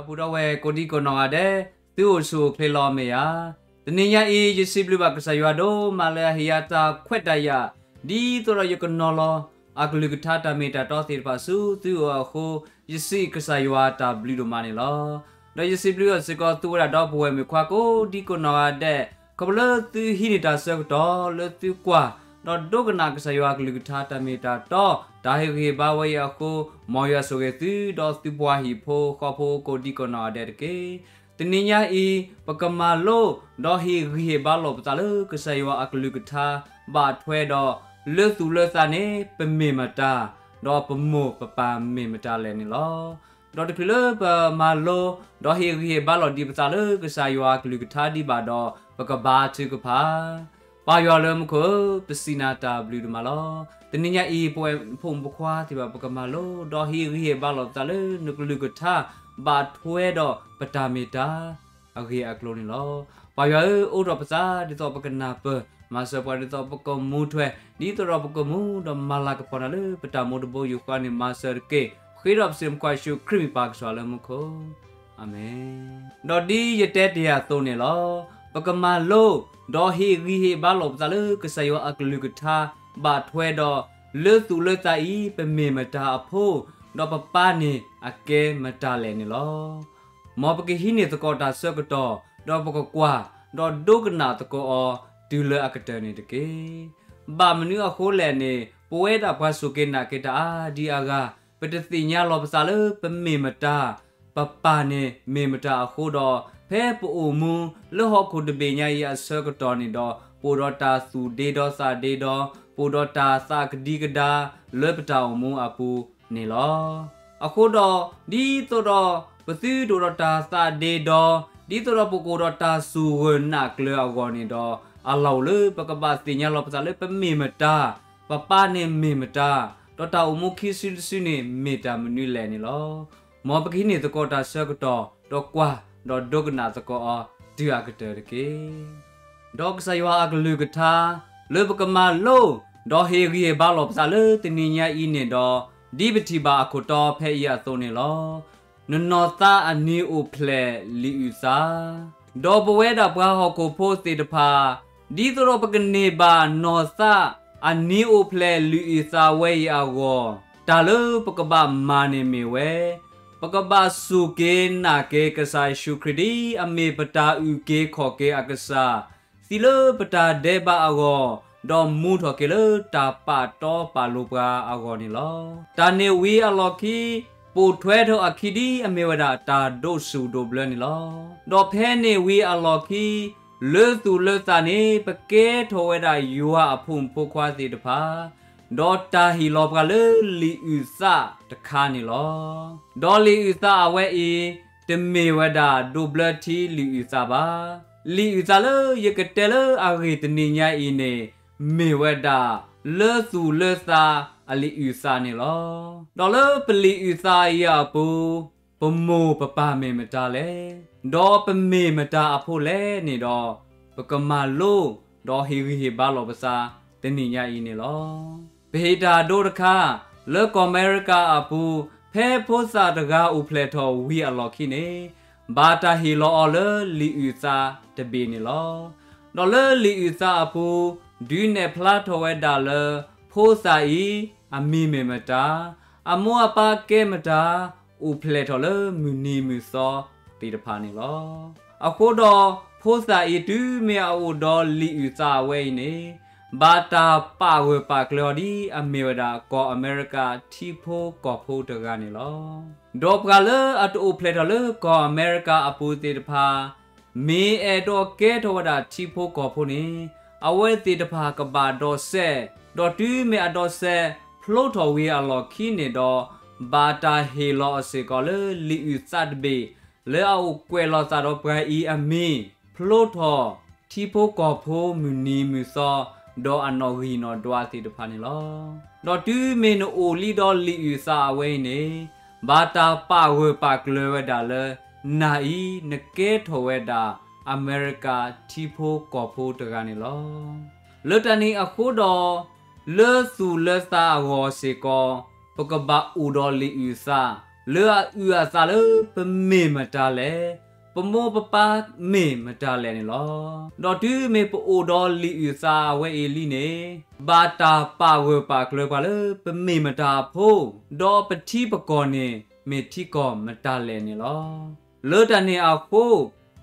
ဒီပုၢ်ဒီဝဲၢ်ကိးဒံကိးနီၢ်ဂၤဒဲး, သုအိၣ်ဆူၣ်အိၣ်ချ့လီၤမ့ၢ်ဧါ. တနံၤညါအံၤ ယစံးဘျုးဘၣ်ကစၢ်ယွၤဒိၣ်မးလၢအဟ့ၣ်ယၤတၢ်ခွဲးတၢ်ယာ်, ဒ်သိးဒီးယကနီၤလီၤအကလုၢ်ကထါတၢ်မ့ၢ်တၢ်တီသ့ၣ်တဖၣ်ဆူသုအိၣ်အဃိ, ယစံးကစၢ်ယွၤတၢ်ဘျုးဒိၣ်မးန့ၣ်လီၤ. ဒီးယစံးဘျုးအီၤစ့ၢ်ကီးသုဝဲဒၣ်ဒီပုၢ်ဝဲၢ်မုၣ်ခွါကိးဒံကိးနီၢ်ဂၤဒဲး, ခီဖျိလၢသုဟံးန့ၢ်တၢ်ဆၢကတီၢ်လၢသုကွၢ်, ဒီးဒိကနၣ်ကစၢ်ယွၤအကလုၢ်ကထါတၢ်မ့ၢ်တၢ်တီ, တၢ်ဟ့ၣ်ဂံၢ်ဟ့ၣ်ဘါဝဲအံၤအဃိ, မ်ယွၤဆိၣ်ဂ့ၤသု ဒီးသုပှၤဟံၣ်ဖိဃီဖိကိးဒံကိးနီၢ်ဂၤဒဲးတက့ၢ်. တနံၤညါအံၤ ပကမၤလိ, ဒီးဟ့ၣ်ဂံၢ်ဟ့ၣ်ဘါလိာ်ပသးလၢကစၢ်ယွၤအကလုၢ်ကထါ, ဘၣ်ထွဲဒီး, လၢသူၣ်လၢသးန့ၣ် ပမ့ၢ်မတၤ, ဒီးပမိၢ်ပပၢ်မ့ၢ်မတၤလဲၣ်န့ၣ်လီၤ. ဒီးတချုးလၢပမၤလိ, ဒီးဟ့ၣ်ဂံၢ်ဟ့ၣ်ဘါလိာ်ဒံးပသးလၢကစၢ်ယွၤအကလုၢ်ကထါဒံးဘၣ်ဒီး, ပကဘါထုကဖၣ်. ပၢ်ယွၤလၢမူခိၣ်ဧၢ, ပစံးနၤတၢ်ဘျုးဒိၣ်မးလီၤ. တနံၤညါအံၤ ပဝဲဖိမုၣ်ဖိခွါသ့ၣ်တဖၣ် ပကမၤလိ, ဒီးဟ့ၣ်ဂံၢ်ဟ့ၣ်ဘါလိာ်ပသးလၢနကလုၢ်ကထါ, ဘၣ်ထွဲဒီးပတၢ်မ့ၢ်တၢ် အဂ့ၢ်အကျိၤန့ၣ်လီၤ. ပၢ်ယွၤဧၢ, အိးထီၣ်ပသးဒ်သိးပကနၢ်ပၢၢ်, မၤစၢၤပှၤဒ်သိးပကမူထွဲ, ဒ်သိးဒီးပကမူဒီးမၤလၤကပီၤနၤလၢပတၢ်မူတဘိယူၢ်ဃီန့ၣ် မၤစၢၤတက့ၢ်. ဃ့ဒီးပစံးမုၢ်ခွါယ့ၣ်ၡူးခရံာ်မံၤပၢ်ကစၢ်လၢမူခိၣ်, အၤမ့ၣ်. ဒီးဒ်ယတဲတ့ၢ်အသိးန့ၣ်လီၤ. ပကမၤလိ, ဒီးဟ့ၣ်ဂံၢ်ဟ့ၣ်ဘါလိာ်ပသးလၢကစၢ်ယွၤအကလုၢ်ကထါ, ဘၣ်ထွဲဒီး, လၢသူၣ်လၢသးအံၤ ပမ့ၢ်မတၤအဖိ, ဒီးပပၢ်န့ၣ်အကဲမတၤလဲၣ်န့ၣ်လီၤ. မ်ပကဟံးန့ၢ်သကိးတၢ်ဆၢကတီၢ်, ဒီးပကကွၢ်, ဒီးဒိကနၣ်သကိးအီၤ, တုၤလၢအကတၢၢ်န့ၣ်တက့ၢ်. ဘၣ်မနုၤအဃိလဲၣ်န့ၣ်, ပဝဲဒၣ်ပှၤစူၢ်က့ၤနာ်က့ၤတၢ်အါဒံအါဂၤ, ပတသ့ၣ်ညါလီၤပသးလၢပမ့ၢ်မတၤ, ပပၢ်န့ၣ်မ့ၢ်မတၤအဃိဒီး, ဖဲပအိၣ်မူလၢဟီၣ်ခိၣ်တဘ့ၣ်ညါအံၤအဆၢကတီၢ်န့ၣ်ဒီး, ပအိၣ်ဒီးတၢ်သူၣ်ဒ့ဒီသးဒ့ဒီ, ပအိၣ်ဒီးတၢ်သးကဒံကဒါလၢပတၢ်အိၣ်မူအပူၤန့ၣ်လီၤ. အဃိဒီး, ဒ်သိးဒီးပသုတအိၣ်ဒီးတၢ်သးဒ့ဒီ, ဒ်သိးဒီးပကအိၣ်ဒီးတၢ်စူၢ်ဂၢၢ်နာ်ကျၢၤအဂီၢ်န့ၣ်ဒီး, အလီၢ်အိၣ်လၢပကဘၣ်သ့ၣ်ညါလီၤပသးလၢပမ့ၢ်မတၤ, ပပၢ်န့ၣ်မ့ၢ်မတၤ, ဒီးတၢ်အိၣ်မူခံစုတစုန့ၣ်မ့ၢ်တၢ်မနုၤလဲၣ်န့ၣ်လီၤ. မ်ပကဟံးန့ၢ်သကိးတၢ်ဆၢကတီၢ်, ဒီးကွၢ်, ဒီးဒိကနၣ်သကိးအီၤတုၤအကတၢၢ်တက့ၢ်. ဒီးကစၢ်ယွၤအကလုၢ်ကထါ, လၢပကမၤလိ, ဒီးဟ့ၣ်ဂံၢ်ဟ့ၣ်ဘါလိာ်ပသးလၢတနံၤညါအံၤန့ၣ်ဒီး, ဒ်ပထံၣ်ဘၣ်အခိၣ်တီဖဲအံၤအသိးန့ၣ်လီၤ. နနီၢ်သးအနံၤအိၣ်ဖျဲၣ်လံာ်အုၣ်သး, ဒီးပဝဲဒၣ်ပှၤဟီၣ်ခိၣ်ဖိသ့ၣ်တဖၣ်, ဒ်သိးဒီးပကန့ၢ်ဘၣ်နီၢ်သးအနံၤအိၣ်ဖျဲၣ်လံာ်အုၣ်သးဝဲအံၤအဂီၢ်, တၢ်လၢပကဘၣ်မၤန့ၣ်မ့ၢ်ဝဲ, ပကဘၣ်စူၢ်က့ၤနာ်က့ၤကစၢ်ယ့ၣ်ၡူးခရံာ်ဒ်အမ့ၢ်ပတၢ်အုၣ်က့ၤခီၣ်က့ၤအကစၢ်, သံလၢပတၢ်ဒဲးဘးအဂီၢ်, ဒီးမူထီၣ်က့ၤလၢတၢ်ပာ်တီပာ်လိၤပှၤအဂီၢ်န့ၣ်လီၤ. တၢ်န့ၢ်ဝံၤအလီၢ်ခံ, ပိာ်ထွဲထီၣ်အခံဒ်အမ့ၢ်ဝဲဒၣ်တၢ်ဒိးဆူၣ်ဒိးဘျၢန့ၣ်လီၤ. ဒီးဖဲန့ၢ်ဝံၤအလီၢ်ခံ, လၢသူၣ်လၢသးန့ၣ် ပကဲထီၣ်ဝဲဒၣ်ယွၤအဖိမုၣ်ဖိခွါသ့ၣ်တဖၣ်, ဒီးတၢ်ဟ့ၣ်လီၤပှၤလၢလံာ်အုၣ်သးတခါန့ၣ်လီၤ. ဒီးလံာ်အုၣ်သးအဝဲအံၤ, တမ့ၢ်ဝဲဒၣ်ဒိးဘျၢထံလံာ်အုၣ်သးဘၣ်. လံာ်အုၣ်သးလၢယကတဲလၢအဂ့ၢ်တနံၤညါအံၤန့ၣ်, မ့ၢ်ဝဲဒၣ်လၢသူၣ်လၢသးအလံာ်အုၣ်သးန့ၣ်လီၤ. ဒီးလၢပလံာ်အုၣ်သးအံၤအပူၤ, ပမိၢ်ပပၢ်မ့ၢ်မတၤလဲၣ်, ဒီးပမ့ၢ်မတၤအဖိလဲၣ်န့ၣ်ဒီး, ပကမၤလိ, ဒီးဟ့ၣ်ဂံၢ်ဟ့ၣ်ဘါလိာ်ပသးတနံၤညါအံၤန့ၣ်လီၤ. ပဟ့ၣ်တၢ်ဒိတခါ, လၢကီၢ်အမဲရကၤအပူၤ, ဖဲဖိသၣ်တဂၤအိၣ်ဖျဲၣ်ထီၣ်ဝံၤအလီၢ်ခံန့ၣ်, ဘၣ်တၢ်ဟ့ၣ်လီၤအီၤလၢလံာ်အုၣ်သးတဘ့ၣ်န့ၣ်လီၤ. ဒီးလၢလံာ်အုၣ်သးအပူၤ, ဒုးနဲၣ်ဖျါထီၣ်ဝဲဒၣ်လၢ, ဖိသၣ်အံၤအမံၤမ့ၢ်မတၤ, အမိၢ်အပၢ်ကဲမတၤ, အိၣ်ဖျဲၣ်ထီၣ်လၢမုၢ်နံၤမုၢ်သီသ့ၣ်တဖၣ်န့ၣ်လီၤ. အဃိဒီး, ဖိသၣ်အံၤတုၤမ့ၢ်အအိၣ်ဒီးလံာ်အုၣ်သးအဝဲအံၤန့ၣ်, ဘၣ်တၢ်ပာ်ဂၢၢ်ပာ်ကျၢၤအီၤဒ်အမ့ၢ်ဝဲဒၣ်ကီၢ်အမဲရကၤထံဖိကီၢ်ဖိတဂၤန့ၣ်လီၤ. ဒီးပှၤလၢအတအိၣ်ဖျဲၣ်ထီၣ်လၢကီၢ်အမဲရကၤအပူၤသ့ၣ်တဖၣ်, မ့ၢ်အဲၣ်ဒိးကဲထီၣ်ဝဲဒၣ်ထံဖိကီၢ်ဖိန့ၣ်, အဝဲသ့ၣ်တဖၣ်ကဘၣ်ဒိးစဲး, ဒီးတုၤမ့ၢ်အဒိးစဲးဖျိထီၣ်ဝံၤအလီၢ်ခံန့ၣ်ဒီး, ဘၣ်တၢ်ဟ့ၣ်လီၤအီၤစ့ၢ်ကီးလၢလံာ်အုၣ်သးတဘ့ၣ်, လၢအအိၣ်ကွဲးလီၤသးဒီးပှၤအံၤအမံၤ, ဖျိထီၣ်ထံဖိကီၢ်ဖိမုၢ်နံၤမုၢ်သီ, ဒီးအနီၣ်ဂံၢ်နီၣ်ဒွးသ့ၣ်တဖၣ်န့ၣ်လီၤ. ဒီးတုၤမ့ၢ်နအိၣ်လံဒီးလံာ်အုၣ်သးအဝဲအံၤန့ၣ်, ဘၣ်တၢ်ပာ်ဂၢၢ်ပာ်ကျၢၤဝဲဒၣ်လၢ, နၤအံၤနကဲထီၣ်ဝဲဒၣ်, အမဲရကၤထံဖိကီၢ်ဖိတဂၤန့ၣ်လီၤ. လၢတၢ်န့ၣ်အဃိဒီး, လၢသူၣ်လၢသးအဂီၢ်စ့ၢ်ကီး, ပကဘၣ်အိၣ်ဒီးလံာ်အုၣ်သး, လၢအအုၣ်အသးလၢပမ့ၢ်မတၤလဲၣ်, ပမိၢ်ပပၢ်မ့ၢ်မတၤလဲၣ်န့ၣ်လီၤ. ဒီးတုၤမ့ၢ်ပအိၣ်ဒီးလံာ်အုၣ်သးအဝဲအံၤလံန့ၣ်, ဘၣ်တၢ်ပာ်ဂၢၢ်ပာ်ကျၢၤပှၤလၢပမ့ၢ်မတၤအဖိ, ဒီးပထံပကီၢ်န့ၣ်မ့ၢ်ထံကီၢ်မတၤလဲၣ်န့ၣ်လီၤ. လၢတၢ်န့ၣ်အဃိ,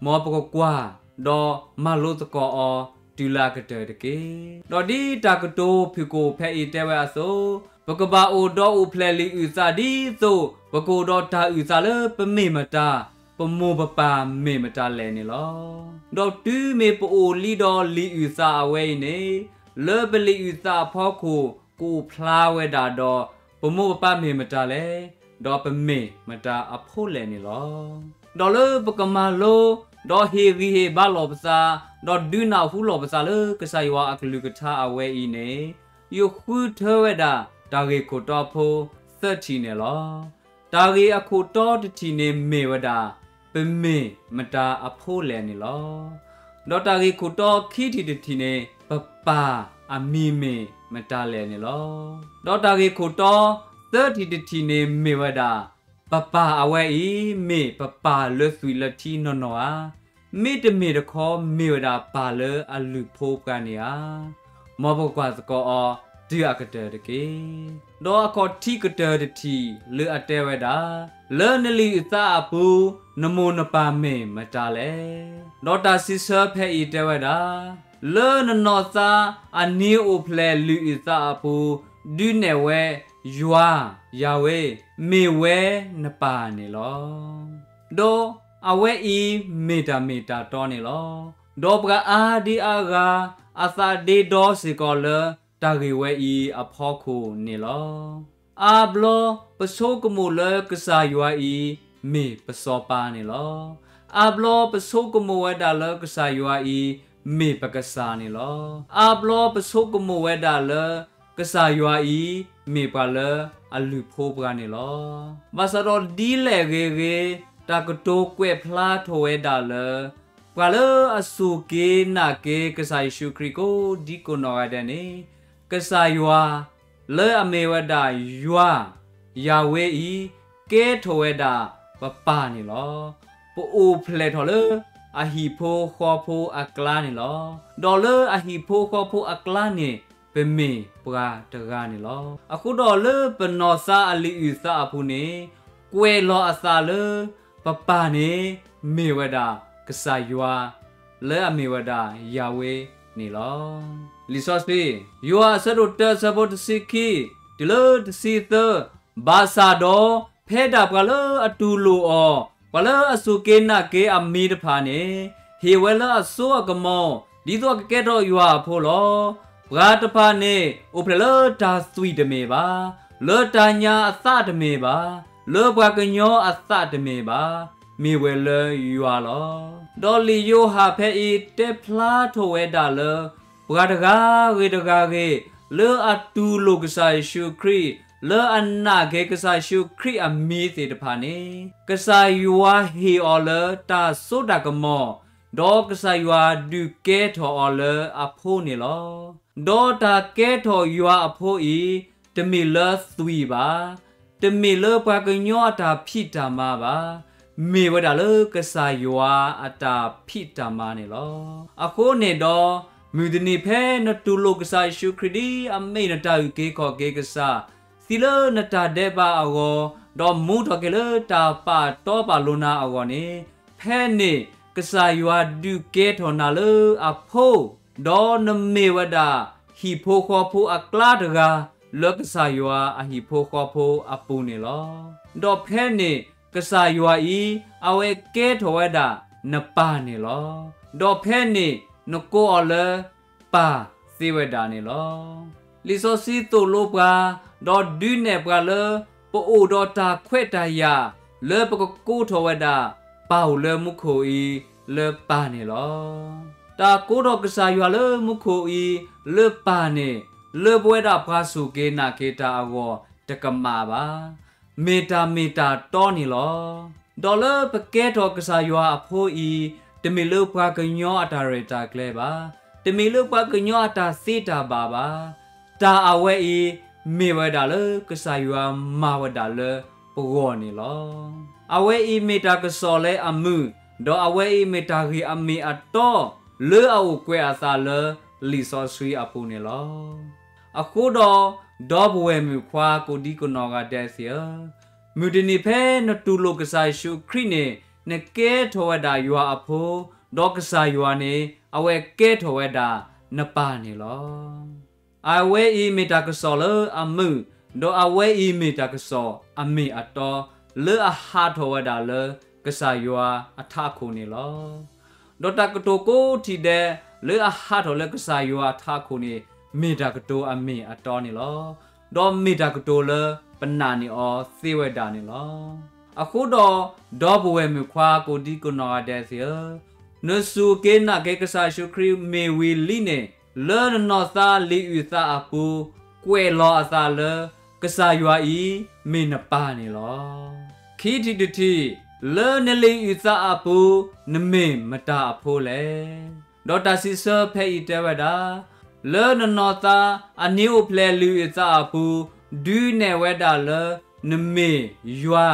မ်ပကကွၢ်, ဒီးမၤလိသကိးအီၤတုၤလၢအကတၢၢ်တက့ၢ်. ဒီးဒ်တၢ်ကတိၤဖုၣ်ကိာ်ဖဲအံၤတဲဝဲအသိး, ပကဘၣ်အိၣ်ဒီးအိၣ်ဖျဲၣ်လံာ်အုၣ်သးဒ်သိး ပကအိၣ်ဒီးတၢ်အုၣ်သးလၢပမ့ၢ်မတၤ, ပမိၢ်ပပၢ်မ့ၢ်မတၤလဲၣ်န့ၣ်လီၤ. ဒီးတုၤမ့ၢ်ပအိၣ်လံဒီးလံာ်အုၣ်သးအဝဲအံၤန့ၣ်, လၢပလံာ်အုၣ်သးအဖီခိၣ် ကအိၣ်ဖျါဝဲဒၣ်ဒီး ပမိၢ်ပပၢ်မ့ၢ်မတၤလဲၣ်, ဒီးပမ့ၢ်မတၤအဖိလဲၣ်န့ၣ်လီၤ. ဒီးလၢပကမၤလိ, ဒီးဟ့ၣ်ဂံၢ်ဟ့ၣ်ဘါလီၤပသး, ဒီးဒုးနၢ်ဟူလီၤပသးလၢကစၢ်ယွၤအကလုၢ်ကထါအဝဲအံၤန့ၣ်, ယဃုထၢဝဲဒၣ်တၢ်ဂ့ၢ်ခိၣ်တီဖိသၢထံၣ်န့ၣ်လီၤ. တၢ်ဂ့ၢ်အခိၣ်တီတထံၣ်န့ၣ်မ့ၢ်ဝဲဒၣ်, ပမ့ၢ်မတၤအဖိလဲၣ်န့ၣ်လီၤ. ဒီးတၢ်ဂ့ၢ်ခိၣ်တီခံထံၣ်တထံၣ်န့ၣ် ပပၢ်အမံၤမ့ၢ်မတၤလဲၣ်န့ၣ်လီၤ. ဒီးတၢ်ဂ့ၢ်ခိၣ်တီသၢထံၣ်တထံၣ်န့ၣ်မ့ၢ်ဝဲဒၣ်, ပပၢ်အဝဲအံၤမ့ၢ်ပပၢ်လၢသွံၣ်လၢထံနီၢ်နီၢ်ဧါ, မ့တမ့ၢ်တခီမ့ၢ်ဝဲဒၣ်ပၢ်လၢအလုၢ်ဖိပှၤန့ၣ်ဧါ. မ်ပကကွၢ်သကိးအီၤတုၤအကတၢၢ်တက့ၢ်. ဒီးအခီၣ်ထံးကတၢၢ်တထံၣ်လၢအတဲဝဲဒၣ်, လၢနလံာ်အုၣ်သးအပူၤ, နမိၢ်နပၢ်မ့ၢ်မတၤလဲၣ်. ဒီးတၢ်စံးဆၢဖဲအံၤတဲဝဲဒၣ်, လၢနနီၢ်သးအနံၤအိၣ်ဖျဲၣ်လံာ်အုၣ်သးအပူၤ, ဒုးနဲၣ်ဝဲ, ယွၤ, ယၤဝ့, မ့ၢ်ဝဲနပၢ်န့ၣ်လီၤ. ဒီးအဝဲအံၤမ့ၢ်တၢ်မ့ၢ်တၢ်တီန့ၣ်လီၤ. ဒီးပှၤအါဒံအါဂၤ, အသးဒ့ဒီစ့ၢ်ကီးလၢတၢ်ဂ့ၢ်ဝဲအံၤအဖီခိၣ်န့ၣ်လီၤ. အါဘျီပဆိကမိၣ်လၢကစၢ်ယွၤအံၤမ့ၢ်ပစီၤပၤန့ၣ်လီၤ. အါဘျီပဆိကမိၣ်ဝဲဒၣ်လၢကစၢ်ယွၤအံၤမ့ၢ်ပကစၢ်န့ၣ်လီၤ. အါဘျီပဆိကမိၣ်ဝဲဒၣ်လၢကစၢ်ယွၤအံၤမ့ၢ်ပှၤလၢအလုၢ်ဖိပှၤန့ၣ်လီၤ. ဘၣ်ဆၣ်ဒီးဒ်လဲၣ်ဂ့ၤဂ့ၤ, တၢ်ကတိၤကွဲးဖျါထီၣ်ဝဲဒၣ်လၢ ပှၤလၢအစူၢ်က့ၤနာ်က့ၤကစၢ်ယ့ၣ်ၡူးခရံာ်ကိးဒံကိးနီၢ်ဂၤဒဲးန့ၣ်, ကစၢ်ယွၤလၢအမ့ၢ်ဝဲဒၣ်ယွၤ, ယၤဝ့အံၤ, ကဲထီၣ်ဝဲဒၣ်ပပၢ်န့ၣ်လီၤ. ပအိၣ်ဖျဲၣ်ထီၣ်လၢအဟံၣ်ဖိဃီဖိအကျါန့ၣ်လီၤ. ဒီးလၢအဟံၣ်ဖိဃီဖိအကျါန့ၣ် ပမ့ၢ်ပှၤတဂၤန့ၣ်လီၤ. အဃိဒီးလၢပနီၢ်သးအလံာ်အုၣ်သးအပူၤန့ၣ်, ကွဲးလီၤအသးလၢ ပပၢ်န့ၣ် မ့ၢ်ဝဲဒၣ်ကစၢ်ယွၤ လၢအမ့ၢ်ဝဲဒၣ်ယၤဝ့န့ၣ်လီၤ. လံာ်စီဆှံ, ယိၤဟၣ်အဆၢဒိၣ်တၢအဆၢဖိတဆံခံ တုၤလၢတဆံသၢ, ဘၣ်ဆၣ်ဒီး ဖဲဒၣ်ပှၤလၢအတူၢ်လိာ်အီၤ, ပှၤလၢအစူၢ်က့ၤနာ်က့ၤအမံၤတဖၣ်န့ၣ်, ဟ့ၣ်ဝဲလၢအစိအကမီၤ, ဒ်သိးအကကဲထီၣ်ယွၤအဖိလီၤ. ပှၤတဖၣ်န့ၣ် အိၣ်ဖျဲၣ်လၢတၢ်သွံၣ်တမ့ၢ်ဘၣ်, လၢတၢ်ညၣ်အသးတမ့ၢ်ဘၣ်, လၢပှၤကညီအသးတမ့ၢ်ဘၣ်, မ့ၢ်ဝဲလၢယွၤလီၤ. ဒီးလံာ်ယိၤဟၣ်ဖဲအံၤတဲဖျါထီၣ်ဝဲဒၣ်လၢ ပှၤတဂၤဂ့ၤတဂၤဂ့ၤ လၢအတူၢ်လိာ်ကစၢ်ယ့ၣ်ၡူးခရံာ်, လၢအနာ်က့ၤကစၢ်ယ့ၣ်ၡူးခရံာ်အမံၤသ့ၣ်တဖၣ်န့ၣ်, ကစၢ်ယွၤဟ့ၣ်အီၤလၢတၢ်စိတၢ်ကမီၤ, ဒီးကစၢ်ယွၤဒုးကဲထီၣ်အီၤလၢအဖိန့ၣ်လီၤ. ဒီးတၢ်ကဲထီၣ်ယွၤအဖိအံၤ, တမ့ၢ်လၢသွံၣ်ဘၣ်, တမ့ၢ်လၢပှၤကညီအတၢ်ဖံးတၢ်မၤဘၣ်, မ့ၢ်ဝဲဒၣ်လၢကစၢ်ယွၤအတၢ်ဖံးတၢ်မၤန့ၣ်လီၤ. အဃိန့ၣ်ဒီး, မုၢ်တနံၤဖဲနတူၢ်လိာ်ကစၢ်ယ့ၣ်ၡူးခရံာ်ဒ်အမ့ၢ်နတၢ်အုၣ်က့ၤခီၣ်က့ၤကစၢ်, သံလၢနတၢ်ဒဲးဘးအဂီၢ်, ဒီးမူထီၣ်က့ၤလၢတၢ်ပာ်တီပာ်လိၤနၤအဂီၢ်န့ၣ်, ဖဲန့ၣ်ကစၢ်ယွၤဒုးကဲထီၣ်နၤလၢအဖိ, ဒီးနမ့ၢ်ဝဲဒၣ်ဟံၣ်ဖိဃီဖိအကျါတဂၤ လၢကစၢ်ယွၤအဟံၣ်ဖိဃီဖိအပူၤန့ၣ်လီၤ. ဒီးဖဲန့ၣ်ကစၢ်ယွၤအံၤ အဝဲကဲထီၣ်ဝဲဒၣ်နပၢ်န့ၣ်လီၤ. ဒီးဖဲန့ၣ်နကိးအီၤလၢပၢ်သ့ဝဲဒၣ်န့ၣ်လီၤ. လံာ်စီဆှံသိၣ်လိပှၤ, ဒီးဒုးနဲၣ်ပှၤလၢ ပအိၣ်ဒီးတၢ်ခွဲးတၢ်ယာ် လၢပကကိးထီၣ်ဝဲဒၣ် ပၢ်အိၣ်လၢမူခိၣ်အံၤ လၢပၢ်န့ၣ်လီၤ. တၢ်ကိးထီၣ်ကစၢ်ယွၤလၢမူခိၣ်အံၤ လၢပၢ်န့ၣ်, လၢပဝဲဒၣ်ပှၤစူၢ်က့ၤနာ်က့ၤတၢ်အဂီၢ်တကမၣ်ဘၣ်. မ့ၢ်တၢ်မ့ၢ်တၢ်တီန့ၣ်လီၤ. ဒီးလၢပကဲထီၣ်ကစၢ်ယွၤအဖိအံၤ, တမ့ၢ်လၢပှၤကညီအတၢ်ရဲၣ်တၢ်ကျဲၤဘၣ်. တမ့ၢ်လၢပှၤကညီအတၢ်သ့တၢ်ဘၣ်ဘၣ်. တၢ်အဝဲအံၤ မ့ၢ်ဝဲဒၣ်လၢကစၢ်ယွၤမၤဝဲဒၣ်လၢ ပဂီၢ်န့ၣ်လီၤ. အဝဲအံၤမ့ၢ်တၢ်ကစီၣ်လၢအမုာ်, ဒီးအဝဲအံၤမ့ၢ်တၢ်ဂ့ၢ်အမ့ၢ်အတီ လၢအအိၣ်ကွဲးအသးလၢလံာ်စီဆှံအပူၤန့ၣ်လီၤ. အဃိဒီး, ဒီပုၢ်ဝဲၢ်မုၣ်ခွါကိးဒံကနီၢ်ဂၤဒဲးသ့ၣ်ဧၢ, မုၢ်တနံၤဖဲနတူၢ်လိာ်ကစၢ်ယ့ၣ်ၡူးခရံာ်န့ၣ်, နကဲထီၣ်ဝဲဒၣ်ယွၤအဖိ, ဒီးကစၢ်ယွၤန့ၣ် အဝဲကဲထီၣ်ဝဲဒၣ်နပၢ်န့ၣ်လီၤ. အဝဲအံၤမ့ၢ်တၢ်ကစီၣ်လၢအမုာ်, ဒီးအဝဲအံၤမ့ၢ်တၢ်ကစီၣ်အမ့ၢ်အတီ, လၢအဟးထီၣ်ဝဲဒၣ်လၢကစၢ်ယွၤအထးခိၣ်န့ၣ်လီၤ. ဒီးတၢ်ကတိၤကိးထံၣ်ဒဲး လၢအဟးထီၣ်လၢကစၢ်ယွၤအထးခိၣ်န့ၣ်, မ့ၢ်တၢ်ကတိၤအမ့ၢ်အတီန့ၣ်လီၤ. ဒီးမ့ၢ်တၢ်ကတိၤလၢပနာ်န့ၢ်အီၤသ့ဝဲဒၣ်န့ၣ်လီၤ. အဃိဒီး, ဒီပုၢ်ဝဲၢ်မုၣ်ခွါကိးဒံကနီၢ်ဂၤဒဲးသ့ၣ်ဧၢ, နစူၢ်က့ၤနာ်က့ၤကစၢ်ယ့ၣ်ၡူးခရံာ်မ့ၢ်ဝံၤလံန့ၣ်, လၢနနီၢ်သးလံာ်အုၣ်သးအပူၤ, ကွဲးလီၤအသးလၢ ကစၢ်ယွၤအံၤမ့ၢ်နပၢ်န့ၣ်လီၤ. ခံထံၣ်တထံၣ်, လၢနလံာ်အုၣ်သးအပူၤ, နမ့ၢ်မတၤအဖိလဲၣ်. ဒီးတၢ်စံးဆၢဖဲအံၤတဲဝဲဒၣ်, လၢနနီၢ်သးအနံၤအိၣ်ဖျဲၣ်လံာ်အုၣ်သးအပူၤ, ဒုးနဲၣ်ဝဲဒၣ်လၢနမ့ၢ်ယွၤ,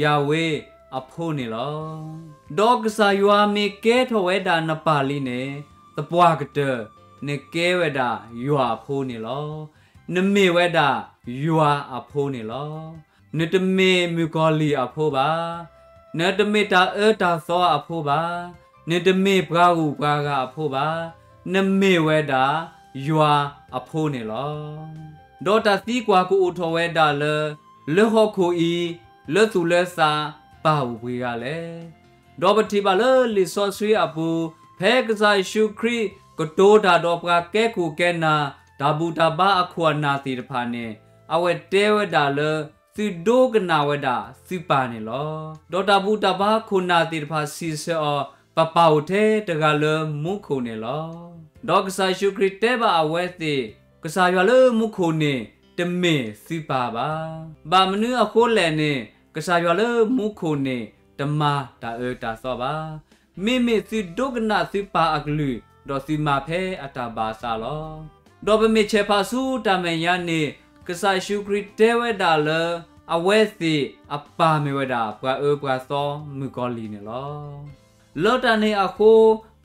ယၤဝ့အဖိန့ၣ်လီၤ. ဒီးကစၢ်ယွၤမ့ၢ်ကဲထီၣ်ဝဲဒၣ်နပၢ်လံန့ၣ်, သပှၢ်ကတၢၢ်နကဲဝဲဒၣ်ယွၤအဖိန့ၣ်လီၤ. နမ့ၢ်ဝဲဒၣ်ယွၤအဖိန့ၣ်လီၤ. နတမ့ၢ်မုၣ်ကီၤလံၢ်အဖိဘၣ်. နတမ့ၢ်တၢ်အၢတၢ်သီအဖိဘၣ်. နတမ့ၢ်ပှၤဂုၤပှၤဂၤအဖိဘၣ်. နမ့ၢ်ဝဲဒၣ်ယွၤအဖိန့ၣ်လီၤ. ဒီးတၢ်သံကွၢ်ကအိၣ်ထီၣ်ဝဲဒၣ်လၢ, လၢဟီၣ်ခိၣ်အံၤ, လၢသူၣ်လၢသးပၢ်အိၣ်ပှဲၤဂၤလဲၣ်. ဒီးပထံၣ်ဘၣ်လၢလံာ်စီဆှံအပူၤ, ဖဲကစၢ်ယ့ၣ်ၡူးခရံာ်ကတိၤတၢ်ဒီးပှၤကဲခိၣ်ကဲနၢ်, တၢ်ဘူၣ်တၢ်ဘါအခိၣ်အနၢ်သ့ၣ်တဖၣ်န့ၣ်, အဝဲတဲဝဲဒၣ်လၢ သုဒိကနၣ်ဝဲဒၣ်သုပၢ်န့ၣ်လီၤ. ဒီးတၢ်ဘူၣ်တၢ်ဘါခိၣ်နၢ်သ့ၣ်တဖၣ်စံးဆၢအီၤ, ပပၢ်အိၣ်ထဲတဂၤလၢမူခိၣ်န့ၣ်လီၤ. ဒီးကစၢ်ယ့ၣ်ၡူးခရံာ်တဲဘၣ်အဝဲသ့ၣ်, ကစၢ်ယွၤလၢမူခိၣ်န့ၣ်တမ့ၢ်သုပၢ်ဘၣ်. ဘၣ်မနုၤအဃိလဲၣ်န့ၣ်, ကစၢ်ယွၤလၢမူခိၣ်န့ၣ်တမၤတၢ်အၢတၢ်သီဘၣ်. မ့မ့ၢ်သုဒိကနၣ်သုပၢ်အကလုၢ်, ဒီးသုမၤဖဲအတၢ်ဘၣ်အသးလီၤ. ဒီးပမ့ၢ်ဆဲးဖးဆူတၢ်မဲာ်ညါန့ၣ်, ကစၢ်ယ့ၣ်ၡူးခရံာ်တဲဝဲဒၣ်လၢ အဝဲသ့ၣ်အပၢ်မ့ၢ်ဝဲဒၣ်ပှၤအၢပှၤသီမုၣ်ကီၤလံၢ်န့ၣ်လီၤ. လၢတၢ်န့ၣ်အဃိ,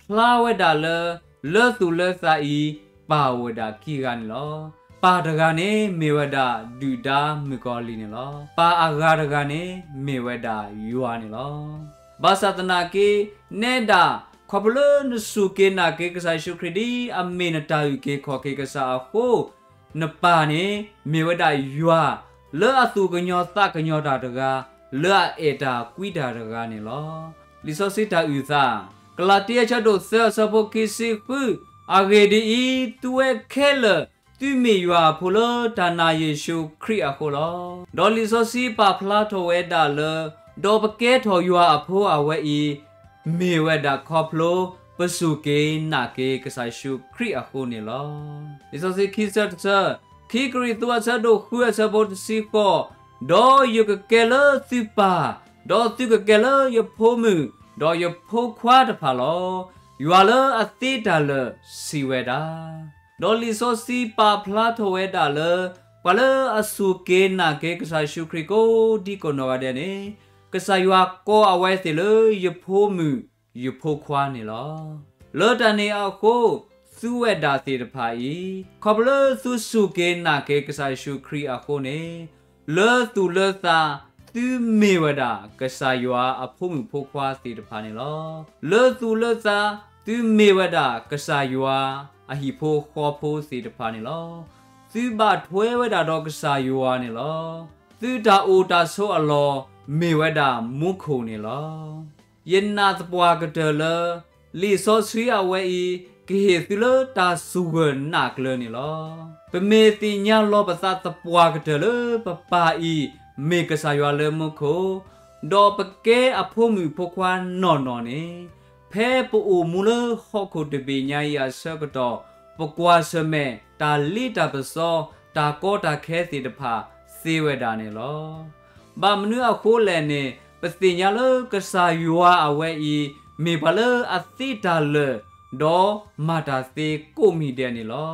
ဖျါဝဲဒၣ်လၢ လၢသူၣ်လၢသးအံၤ ပၢ်အိၣ်ဝဲဒၣ်ခံဂၤန့ၣ်လီၤ. ပၢ်တဂၤန့ၣ်မ့ၢ်ဝဲဒၣ်ဒုၣ်ဒါမုၣ်ကီၤလံၢ်န့ၣ်လီၤ. ပၢ်အဂၤတဂၤန့ၣ်မ့ၢ်ဝဲဒၣ်ယွၤန့ၣ်လီၤ. ဘၣ်ဆၣ်သနာ်က့, နဲဒၣ်, ခီဖျိလၢနစူၢ်က့ၤနာ်က့ၤကစၢ်ယ့ၣ်ၡူးခရံာ်ဒ်အမ့ၢ်နတၢ်အုၣ်က့ၤခီၣ်က့ၤကစၢ်အဃိ, နပၢ်န့ၣ်မ့ၢ်ဝဲဒၣ်ယွၤ လၢအသူၣ်ကညီၤသးကညီၤတၢ်တဂၤ, လၢအအဲၣ်တၢ်ကွံတၢ်တဂၤန့ၣ်လီၤ. လံာ်စီဆှံတၢ်အုၣ်သး, ကလၤတံအဆၢဒိၣ်သၢအဆၢဖိခံဆံဃု, အဂ့ၢ်ဒ်အံၤ, သုဝဲခဲလၢာ်သုမ့ၢ်ယွၤအဖိလၢတၢ်နာ်ယ့ၣ်ၡူးခရံာ်အဃိလီၤ. ဒီးလံာ်စီဆှံပာ်ဖျါထီၣ်ဝဲဒၣ်လၢ, ဒီးပကဲထီၣ်ယွၤအဖိအဝဲအံၤ, မ့ၢ်ဝဲဒၣ်ခီဖျိပစူၢ်က့ၤနာ်က့ၤကစၢ်ယ့ၣ်ၡူးခရံာ်အဃိန့ၣ်လီၤ. လံာ်စီဆှံခံဆၢတဆၢ, ခံကရံၣ်သူးအဆၢဒိၣ်ဃုအဆၢဖိတဆံဃိး, ဒီးယကကဲလၢသုပၢ်, ဒီးသုကကဲလၢယဖိမုၣ်, ဒီးယဖိခွါတဖၣ်လီၤ. ယွၤလၢအသ့တၢ်လၢာ်စံးဝဲဒၣ်. ဒီးလံာ်စီဆှံပာ်ဖျါထီၣ်ဝဲဒၣ်လၢ ပှၤလၢအစူၢ်က့ၤနာ်က့ၤကစၢ်ယ့ၣ်ၡူးခရံာ်ကိးဒံကိးနီၢ်ဂၤဒဲးန့ၣ်, ကစၢ်ယွၤကိးအဝဲသ့ၣ်လၢယဖိမုၣ်ယဖိခွါန့ၣ်လီၤ. လၢတၢ်န့ၣ်အဃိ, သုဝဲဒၣ်သ့ၣ်တဖၣ်အံၤ, ခီဖျိလၢသုစူၢ်က့ၤနာ်က့ၤကစၢ်ယ့ၣ်ၡူးခရံာ်အဃိန့ၣ်, လၢသူၣ်လၢသး, သုမ့ၢ်ဝဲဒၣ်ကစၢ်ယွၤအဖိမုၣ်ဖိခွါသ့ၣ်တဖၣ်န့ၣ်လီၤ. လၢသူၣ်လၢသး, သုမ့ၢ်ဝဲဒၣ်ကစၢ်ယွၤအဟံၣ်ဖိဃီဖိသ့ၣ်တဖၣ်န့ၣ်လီၤ. သုဘၣ်ထွဲဝဲဒၣ်ဒီးကစၢ်ယွၤန့ၣ်လီၤ. သုတၢ်အိၣ်တၢ်ဆိးအလီၢ်မ့ၢ်ဝဲဒၣ်မူခိၣ်န့ၣ်လီၤ. ယနာ်သပှၢ်ကတၢၢ်လၢ လံာ်စီဆှံအဝဲအံၤ ကဟ့ၣ်သုလၢတၢ်စူၢ်ဂၢၢ်နာ်ကျၢၤန့ၣ်လီၤ. ပမ့ၢ်သ့ၣ်ညါလီၤပသးသပှၢ်ကတၢၢ်လၢပပၢ်အံၤ မ့ၢ်ကစၢ်ယွၤလၢမူခိၣ်, ဒီးပကဲအဖိမုၣ်ဖိခွါနီၢ်နီၢ်န့ၣ်, ဖဲပအိၣ်မူလၢဟီၣ်ခိၣ်တဘ့ၣ်ညါအံၤအဆၢကတီၢ်, ပကွၢ်ဆၢၣ်မဲာ်တၢ်လ့တၢ်ပစီ, တၢ်ကီတၢ်ခဲသ့ၣ်တဖၣ်သ့ဝဲဒၣ်န့ၣ်လီၤ. ဘၣ်မနုၤအဃိလဲၣ်န့ၣ်, ပသ့ၣ်ညါလၢကစၢ်ယွၤအဝဲအံၤ မ့ၢ်ပှၤလၢအသ့တၢ်လၢာ်, ဒီးမၤတၢ်သ့ကိးမံၤဒဲးန့ၣ်လီၤ.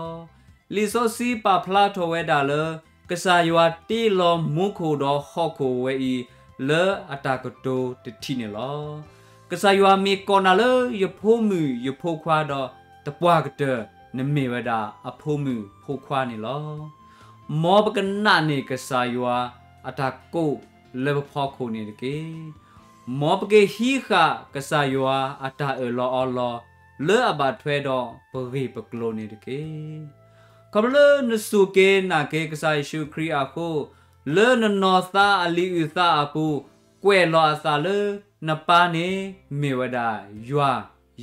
လံာ်စီဆှံပာ်ဖျါထီၣ်ဝဲဒၣ်လၢ ကစၢ်ယွၤတ့လီၤမူခိၣ်ဒီးဟီၣ်ခိၣ်ဝဲအံၤ လၢအတၢ်ကတိၤတထံၣ်န့ၣ်လီၤ. ကစၢ်ယွၤမ့ၢ်ကိးနၤလၢယဖိမုၣ်ယဖိခွါဒီး တပှၢ်ကတၢၢ် နမ့ၢ်ဝဲဒၣ်အဖိမုၣ်ဖိခွါန့ၣ်လီၤ. မ်ပကနာ်န့ၢ်ကစၢ်ယွၤအတၢ်ကိးလၢပဖီခိၣ်န့ၣ်တက့ၢ်. မ်ပကဟံးဃာ်ကစၢ်ယွၤအတၢ်အၢၣ်လီၤအီလီၤ လၢအဘၣ်ထွဲဒီးပဂ့ၢ်ပကျိၤန့ၣ်တက့ၢ်. ခီဖျိလၢနစူၢ်က့ၤနာ်က့ၤကစၢ်ယ့ၣ်ၡူးခရံာ်အဃိ, လၢနနီၢ်သးအလံာ်အုၣ်သးအပူၤ ကွဲးလီၤအသးလၢ နပၢ်န့ၣ်မ့ၢ်ဝဲဒၣ်ယွၤ,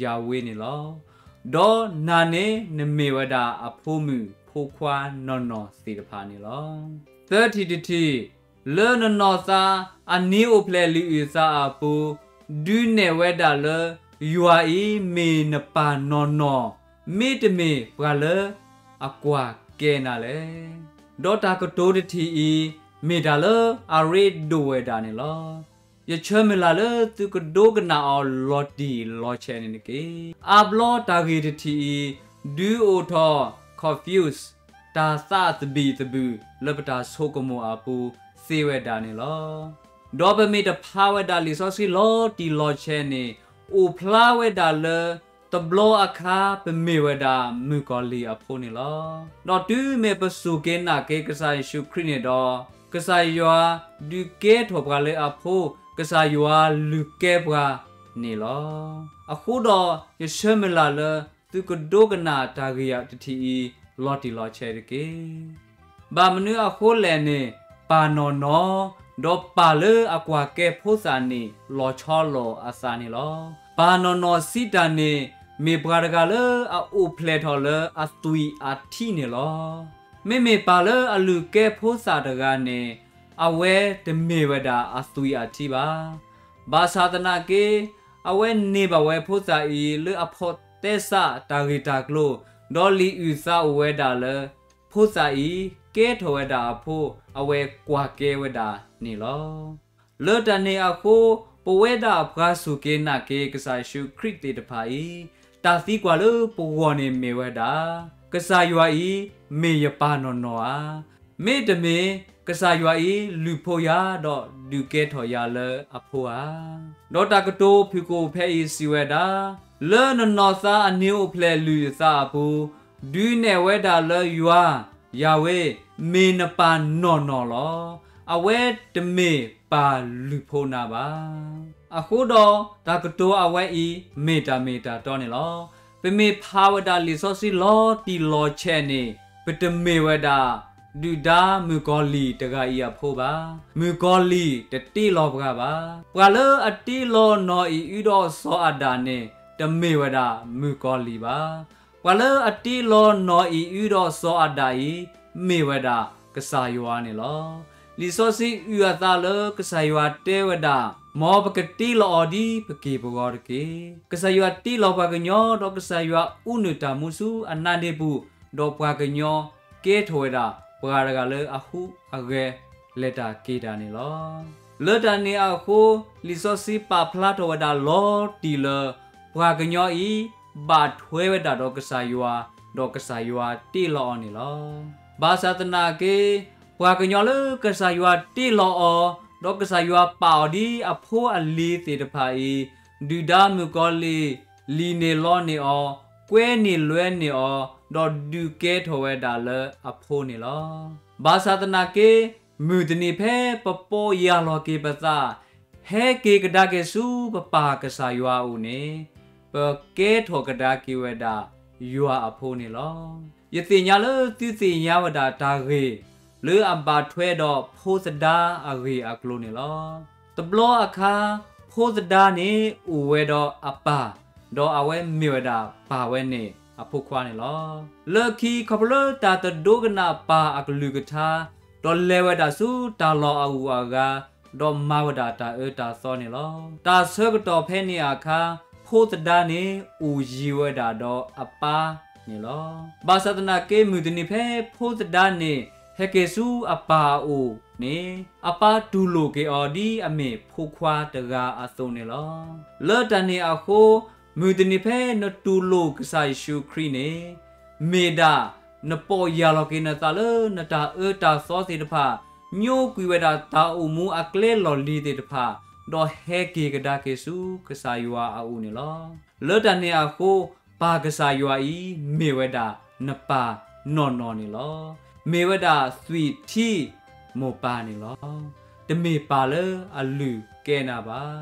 ယၤဝ့န့ၣ်လီၤ. ဒီးနၤန့ၣ်နမ့ၢ်ဝဲဒၣ်အဖိမုၣ်ဖိခွါနီၢ်နီၢ်သ့ၣ်တဖၣ်န့ၣ်လီၤ. သၢထံၣ်တထံၣ်, လၢနနီၢ်သးအနံၤအိၣ်ဖျဲၣ်လံာ်အုၣ်သးအပူၤ ဒုးနဲၣ်ဝဲဒၣ်လၢ ယွၤအံၤမ့ၢ်နပၢ်နီၢ်နီၢ်, မ့တမ့ၢ်ပှၤလၢအကွၢ်ကဲနၤလဲၣ်. ဒီးတၢ်ကတိၤတထံၣ်အံၤ မ့ၢ်တၢ်လၢအရ့ဒိၣ်ဝဲဒၣ်န့ၣ်လီၤ. ယဆၢမုၢ်လၢ်လၢသုကဒိကနၣ်အီၤလီၤတံၢ်လီၤဆဲးန့ၣ်တက့ၢ်. အါဘျီတၢ်ဂ့ၢ်တထံၣ်အံၤ ဒုးအိၣ်ထီၣ် confuse တၢ်သးသဘံၣ်သဘုၣ်လၢပတၢ်ဆိကမိၣ်အပူၤသ့ဝဲဒၣ်န့ၣ်လီၤ. ဒီးပမ့ၢ်တဖးဝဲဒၣ်လံာ်စီဆှံလီၤတံၢ်လီၤဆဲးန့ၣ် အိၣ်ဖျါဝဲဒၣ်လၢ တဘျီအခါပမ့ၢ်ဝဲဒၣ်မုၣ်ကီၤလံၢ်အဖိန့ၣ်လီၤ. ဒီးတုၤမ့ၢ်ပစူၢ်က့ၤနာ်က့ၤကစၢ်ယ့ၣ်ၡူးခရံာ်န့ၣ်ဒီး ကစၢ်ယွၤဒုးကဲထီၣ်ပှၤလၢအဖိ, ကစၢ်ယွၤလုၢ်ကဲပှၤန့ၣ်လီၤ. အဃိဒီးယဆၢမုၢ်လၢ်လၢ သုကဒိကနၣ်တၢ်ဂ့ၢ်တထံၣ်အံၤ လီၤတံၢ်လီၤဆဲးတက့ၢ်. ဘၣ်မနုၤအဃိလဲၣ်န့ၣ်, ပၢ်နီၢ်နီၢ်, ဒီးပၢ်လၢအကွၢ်ကဲဖိသၣ်န့ၣ် လီၤဆီလိာ်အသးန့ၣ်လီၤ. ပၢ်နီၢ်နီၢ်စံးတၢ်န့ၣ် မ့ၢ်ပှၤတဂၤလၢအအိၣ်ဖျဲၣ်ထီၣ်လၢအသွံၣ်အထံန့ၣ်လီၤ. မ့မ့ၢ်ပၢ်လၢအလုၢ်ကဲဖိသၣ်တဂၤန့ၣ် အဝဲတမ့ၢ်ဝဲဒၣ်အသွံၣ်အထံဘၣ်. ဘၣ်ဆၣ်သနာ်က့ အဝဲန့ၢ်ဘၣ်ဝဲဖိသၣ်အံၤလၢအဖိးသဲစးတၢ်ဂ့ၢ်တၢ်ကျိၤ, ဒီးလံာ်အုၣ်သးအိၣ်ဝဲဒၣ်လၢ ဖိသၣ်အံၤကဲထီၣ်ဝဲဒၣ်အဖိ အဝဲကွၢ်ကဲဝဲဒၣ်န့ၣ်လီၤ. လၢတၢ်န့ၣ်အဃိ ပဝဲဒၣ်ပှၤစူၢ်က့ၤနာ်က့ၤကစၢ်ယ့ၣ်ၡူးခရံာ်သ့ၣ်တဖၣ်အံၤ တၢ်သံကွၢ်လၢပဂီၢ်န့ၣ်မ့ၢ်ဝဲဒၣ်, ကစၢ်ယွၤအံၤမ့ၢ်ယပၢ်နီၢ်နီၢ်ဧါ. မ့တမ့ၢ် ကစၢ်ယွၤအံၤလုၢ်ဖိယၤဒီးဒုးကဲထီၣ်ယၤလၢအဖိဧါ. ဒီးတၢ်ကတိၤဖုၣ်ကိာ်ဖဲအံၤစံးဝဲဒၣ်, လၢနနီၢ်သးအနံၤအိၣ်ဖျဲၣ်လံာ်အုၣ်သးအပူၤ ဒုးနဲၣ်ဝဲဒၣ်လၢယွၤ, ယၤဝ့, မ့ၢ်နပၢ်နီၢ်နီၢ်လီၤ. အဝဲတမ့ၢ်ပၢ်လုၢ်ဖိနၤဘၣ်. အဃိဒီးတၢ်ကတိၤအဝဲအံၤ မ့ၢ်တၢ်မ့ၢ်တၢ်တီန့ၣ်လီၤ. ပမ့ၢ်ဖးဝဲဒၣ်လံာ်စီဆှံလီၤတံၢ်လီၤဆဲးန့ၣ် ပတမ့ၢ်ဝဲဒၣ် ဒုၣ်ဒါမုၣ်ကီၤလံၢ်တဂၤအံၤအဖိဘၣ်. မုၣ်ကီၤလံၢ်တတ့လီၤပှၤဘၣ်. ပှၤလၢအတ့လီၤနီၢ်အံၤအုဒီးစီၤအၤဒၣ်န့ၣ် တမ့ၢ်ဝဲဒၣ်မုၣ်ကီၤလံၢ်ဘၣ်. ပှၤလၢအတ့လီၤနီၢ်အံၤအုဒီးစီၤအၤဒၣ်အံၤ မ့ၢ်ဝဲဒၣ်ကစၢ်ယွၤန့ၣ်လီၤ. လံာ်စီဆှံအုၣ်အသးလၢကစၢ်ယွၤတဲဝဲဒၣ်, မ်ပကတ့လီၤအီၤဒ်ပက့ၢ်ပဂီၤတက့ၢ်. ကစၢ်ယွၤတ့လီၤပှၤကညီ ဒီးကစၢ်ယွၤအူနုၢ်တၢ်မူဆူအနါဒ့ပူၤ, ဒီးပှၤကညီကဲထီၣ်ဝဲဒၣ် ပှၤတဂၤလၢအဟူးအဂဲၤ လဲၤတၢ်က့ၤတၢ်န့ၣ်လီၤ. လၢတၢ်န့ၣ်အဃိ လံာ်စီဆှံပာ်ဖျါထီၣ်ဝဲဒၣ်လီၤတံၢ်လၢ ပှၤကညီအံၤ ဘၣ်ထွဲဝဲဒၣ်ဒီးကစၢ်ယွၤ, ဒီးကစၢ်ယွၤတ့လီၤအီၤန့ၣ်လီၤ. ဘၣ်ဆၣ်သနာ်က့ ပှၤကညီလၢကစၢ်ယွၤတ့လီၤအီၤ, ဒီးကစၢ်ယွၤပာ်အီၤဒ်အဖိအလံၤသ့ၣ်တဖၣ်အံၤ, ဒုၣ်ဒါမုၣ်ကီၤလံၢ် လံၣ်န့ၢ်လီန့ၢ်အီၤ, ကွဲန့ၢ်လွဲန့ၢ်အီၤ, ဒီးဒုးကဲထီၣ်ဝဲဒၣ်လၢအဖိန့ၣ်လီၤ. ဘၣ်ဆၣ်သနာ်က့ မုၢ်တနံၤဖဲပပီၢ်ယၢ်လီၤက့ၤပသး, ဟဲက့ၤကဒါက့ၤဆူပပၢ်ကစၢ်ယွၤအအိၣ်န့ၣ်, ပကဲထီၣ်ကဒါက့ၤဝဲဒၣ်ယွၤအဖိန့ၣ်လီၤ. ယသ့ၣ်ညါလၢသုသ့ၣ်ညါဝဲဒၣ်တၢ်ဂ့ၢ် လၢအဘၣ်ထွဲဒီးဖိသဒါအဂ့ၢ်အကျိၤန့ၣ်လီၤ. တဘျီအခါ ဖိသဒါန့ၣ်အိၣ်ဝဲဒီးအပၢ်, ဒီးအဝဲမ့ၢ်ဝဲဒၣ်ပၢ်ဝဲန့ၣ်အဖိခွါန့ၣ်လီၤ. လၢခံခီဖျိလၢတၢ်တဒိကနၣ်ပၢ်အကလုၢ်ကထါ, ဒီးလဲၤဝဲဒၣ်ဆူတၢ်လီၢ်အဂုၤအဂၤ, ဒီးမၤဝဲဒၣ်တၢ်အၢတၢ်သီန့ၣ်လီၤ. တၢ်ဆၢကတီၢ်ဖဲန့ၣ်အခါ, ဖိသဒါန့ၣ်အိၣ်ယံၤဝဲဒၣ်ဒီးအပၢ်န့ၣ်လီၤ. ဘၣ်ဆၣ်သနာ်က့ မုၢ်တနံၤဖဲဖိသဒါန့ၣ် ဟဲက့ၤဆူအပၢ်အအိၣ်န့ၣ်, အပၢ်တူၢ်လိာ်က့ၤအီၤဒ်အမ့ၢ်ဖိခွါတဂၤအသိးန့ၣ်လီၤ. လၢတၢ်န့ၣ်အဃိ, မုၢ်တနံၤဖဲနတူၢ်လိာ်ကစၢ်ယ့ၣ်ၡူးခရံာ်န့ၣ်, မ့ၢ်ဒၣ် နပိာ်ယၢ်လီၤက့ၤနသးလၢနတၢ်အၢတၢ်သီသ့ၣ်တဖၣ်, ညိကွံာ်ဝဲဒၣ်တၢ်အိၣ်မူအကျဲလီၢ်လံၤသ့ၣ်တဖၣ်, ဒီးဟဲက့ၤကဒါက့ၤဆူကစၢ်ယွၤအအိၣ်န့ၣ်လီၤ. လၢတၢ်န့ၣ်အဃိ, ပၢ်ကစၢ်ယွၤအံၤ မ့ၢ်ဝဲဒၣ်နပၢ်နီၢ်နီၢ်န့ၣ်လီၤ. မ့ၢ်ဝဲဒၣ်သွံၣ်ထံမိၢ်ပၢ်န့ၣ်လီၤ. တမ့ၢ်ပၢ်လၢအလုၢ်ကဲနၤဘၣ်.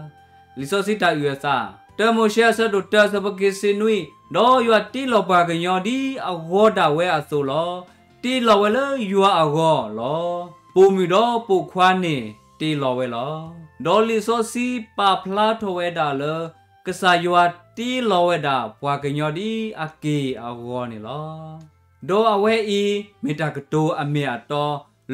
လံာ်စီဆှံတၢ်အုၣ်အသး, တၢမိၤၡ့အဆၢဒိၣ်တၢ အဆၢဖိခံဆံနွံ, ဒီးယွၤတ့လီၤပှၤကညီဒ်အဂီၤဒၣ်ဝဲအသိးလီၤ. တ့လီၤဝဲလၢယွၤအဂီၢ်လီၤ. ပိာ်မုၣ်ဒီးပိာ်ခွါန့ၣ်တ့လီၤဝဲလီၤ. ဒီးလံာ်စီဆှံပာ်ဖျါထီၣ်ဝဲဒၣ်လၢ ကစၢ်ယွၤတ့လီၤဝဲဒၣ်ပှၤကညီဒ်အက့ၢ်အဂီၤန့ၣ်လီၤ. ဒီးအဝဲအံၤမ့ၢ်တၢ်ကတိၤအမ့ၢ်အတီ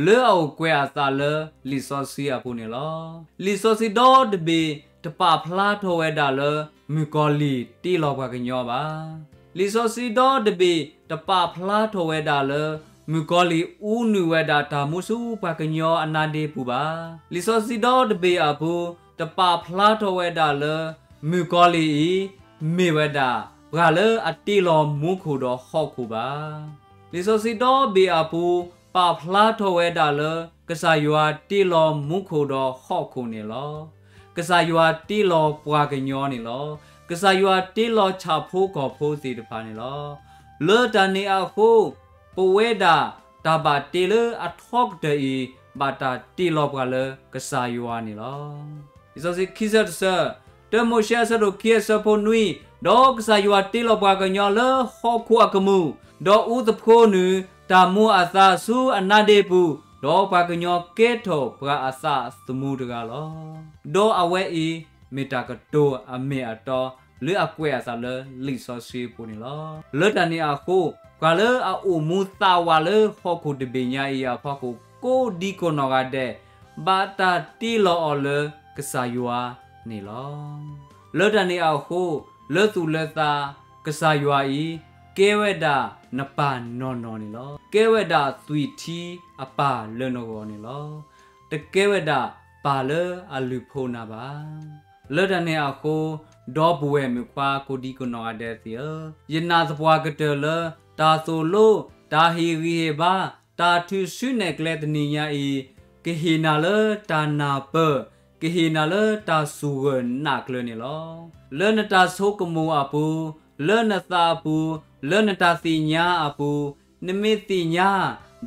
လၢအအိၣ်ကွဲးအသးလၢလံာ်စီဆှံအပူၤန့ၣ်လီၤ. လံာ်စီဆှံဒီတဘ့ၣ်တပာ်ဖျါထီၣ်ဝဲဒၣ်လၢ မုၣ်ကီၤလံၢ်တ့လီၤပှၤကညီဘၣ်. လံာ်စီဆှံဒီတဘ့ၣ်တပာ်ဖျါထီၣ်ဝဲဒၣ်လၢ မုၣ်ကီၤလံၢ်အူနုာ်ဝဲဒၣ်တၢ်မူဆူပှၤကညီအနါဒ့ပူၤဘၣ်. လံာ်စီဆှံဒီတဘ့ၣ်အပူၤ တပာ်ဖျါထီၣ်ဝဲဒၣ်လၢ မုၣ်ကီၤလံၢ်အံၤ မ့ၢ်ဝဲဒၣ် ပှၤလၢအတ့လီၤမူခိၣ်ဒီးဟီၣ်ခိၣ်ဘၣ်. လံာ်စီဆှံဒီဘ့ၣ်အပူၤ ပာ်ဖျါထီၣ်ဝဲဒၣ်လၢ ကစၢ်ယွၤတ့လီၤမူခိၣ်ဒီးဟီၣ်ခိၣ်န့ၣ်လီၤ. ကစၢ်ယွၤတ့လီၤပှၤကညီန့ၣ်လီၤ. ကစၢ်ယွၤတ့လီၤဆၣ်ဖိကီၢ်ဖိသ့ၣ်တဖၣ်န့ၣ်လီၤ. လၢတၢ်န့ၣ်အဃိ ပဝဲဒၣ်တၢ်ဘၣ်တ့လၢအထီကတၢၢ်အံၤ ဘၣ်တၢ်တ့လီၤပှၤလၢကစၢ်ယွၤန့ၣ်လီၤ. လံာ်စီဆှံခံဆၢတဆၢ, တၢမိၤၡ့အဆၢဒိၣ်ခံ အဆၢဖိနွံ, ဒီးကစၢ်ယွၤတ့လီၤပှၤကညီလၢဟီၣ်ခိၣ်အကမူၣ်, ဒီးအူသဖှိနုာ်တၢ်မူအသါဆူအနါဒ့ပူၤ, ဒီးပှၤကညီကဲထီၣ်ပှၤအသးသမူတဂၤလီၤ. ဒီးအဝဲအံၤမ့ၢ်တၢ်ကတိၤအမ့ၢ်အတီ လၢအကွဲးအသးလၢလံာ်စီဆှံအပူၤန့ၣ်လီၤ. လၢတၢ်န့ၣ်အဃိ, ပှၤလၢအအိၣ်မူသးဝးလၢဟီၣ်ခိၣ်တဘ့ၣ်ညါအံၤအဖီခိၣ် ကိးဒံကိးနီၢ်ဂၤဒဲး ဘၣ်တၢ်တ့လီၤအီၤလၢကစၢ်ယွၤန့ၣ်လီၤ. လၢတၢ်န့ၣ်အဃိ, လၢသူၣ်လၢသး ကစၢ်ယွၤအံၤ ကဲဝဲဒၣ်နပၢ်နီၢ်နီၢ်န့ၣ်လီၤ. ကဲဝဲဒၣ်သွံၣ်ထံအပၢ်လၢနဂီၢ်န့ၣ်လီၤ. တကဲဝဲဒၣ်ပၢ်လၢအလုၢ်ဖိနၤဘၣ်. လၢတၢ်န့ၣ်အဃိ, ဒီပုၢ်ဝဲၢ်မုၣ်ခွါကိးဒံကိးနီၢ်ဂၤဒဲးသ့ၣ်ဧၢ, ယနာ်သပှၢ်ကတၢၢ်လၢ တၢ်သိၣ်လိ, တၢ်ဟ့ၣ်ဂံၢ်ဟ့ၣ်ဘါ, တၢ်ထုးစုနဲၣ်ကျဲတနံၤညါအံၤ, ကဟ့ၣ်နၤလၢတၢ်နၢ်ပၢၢ်, ကဟ့ၣ်နၤလၢတၢ်စူၢ်ဂၢၢ်နာ်ကျၢၤန့ၣ်လီၤ. လၢနတၢ်ဆိကမိၣ်အပူၤ, လၢနသးအပူၤ, လၢနတၢ်သ့ၣ်ညါအပူၤ, နမ့ၢ်သ့ၣ်ညါ,